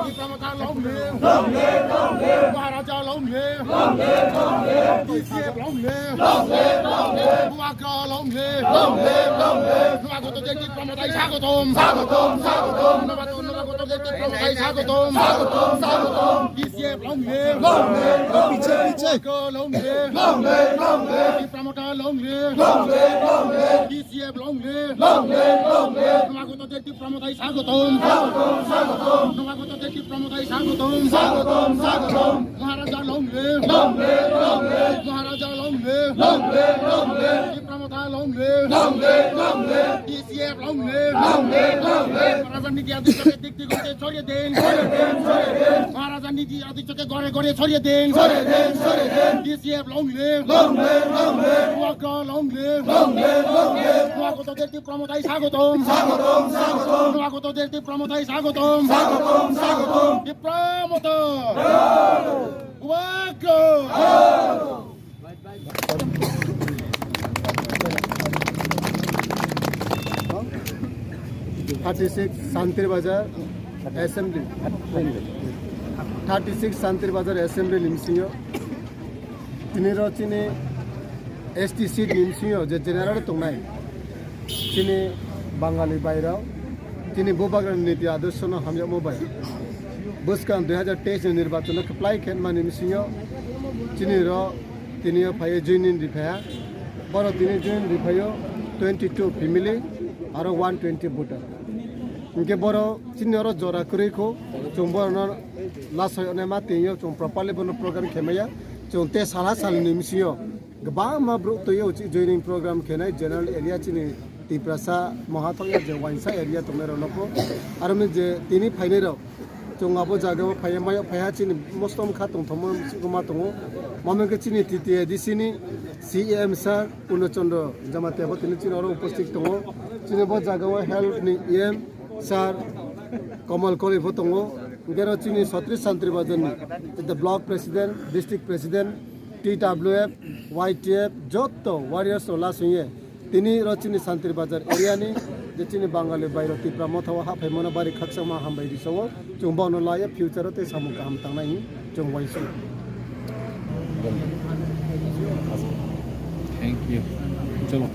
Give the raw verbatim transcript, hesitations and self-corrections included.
Tipra Motha long live! Long live, long live! Maharaja long live! Long live, long live! T C F long live! Long live, long live! Bubagra long live! Long live, long live! Nobagota Tipra Mothai swagotom! Swagotom, swagotom! Nobagota Tipra Mothai swagotom! Swagotom, swagotom! T C F long live! Long live, long live! Bubagra long live! Long live, long live! Tipra Motha long live! Long live, long live! T C F long live! Long live, long live! Nobagota Tipra Mothai swagotom! Swagotom, swagotom! Nobagota Tipra Mothai swagotom! Swagotom, swagotom! Maharaja long live! Long live, long live! Maharaja long live! Long live, long live! Tipra Motha long live! Long live, long live! T C F long live! Long live, long live! Maharaja niti adichyake dik dik ghore chhoriye din! Chhoriye din, chhoriye din! Maharaja niti adichyake ghore ghore chhoriye din! Chhoriye din, chhoriye din! T C F long live! Long live, long live! Bubagra long live! Long live, long live! Nobagota Tipra Mothai swagotom! Swagotom, swagotom! Nobagota Tipra Mothai swagotom! Swagotom, swagotom! Tipra Motha! Bubagra! Thirty six Santir Bazar Assembly. Thirty six Santir Bazar Assembly ni bisingo. Tini ro chini S T seat ni bisingo je general tongnai. Chini Bangali bairao. Chini Bubagra niti adorsho no hamjakma bai. Bwskang dui hazar teis ni nirbachon no kwplai khe mani bisingo. Chini ro tini o phaiyo joining ri phaiya. Boro tini join ri phaio twenty two family aro one twenty voter. Hinkhe boro chini oro jora kwrwi kho, chwng borokno last hoyonai ma twiyo chwng properly bono program khe maya. Chwng tei sala salni bisingo kwbangma borok twiyo joining program khenai general area chini Tiprasa Mohathok ya je waisa area tongnai rokno kho. Aro je tini phainai rok chwng abo jagao phaiya, maya phaiha chini mostom kha tongthokma sikoma tongo. Mamo khe chini T T A D C ni C E M sir Purno Chandra Jamatia bo tini chini oro upasthit tongo. Chini bo jagao health ni E M sir Kamal Koli bo tongo. Hinkhe ro chini Sotris Santri Bazar ni the block president, district president, T W F, Y T F, joto warriors rok la singye. Tini ro chini Santri Bazar area ni je chini Bangali bairok Tipra Motha o haphaimano bari khakchangma hambai risawo. Chwng bono laya future o tei samung kaham tangnai hwnwi chwng uansukha. Thank you. Chalo.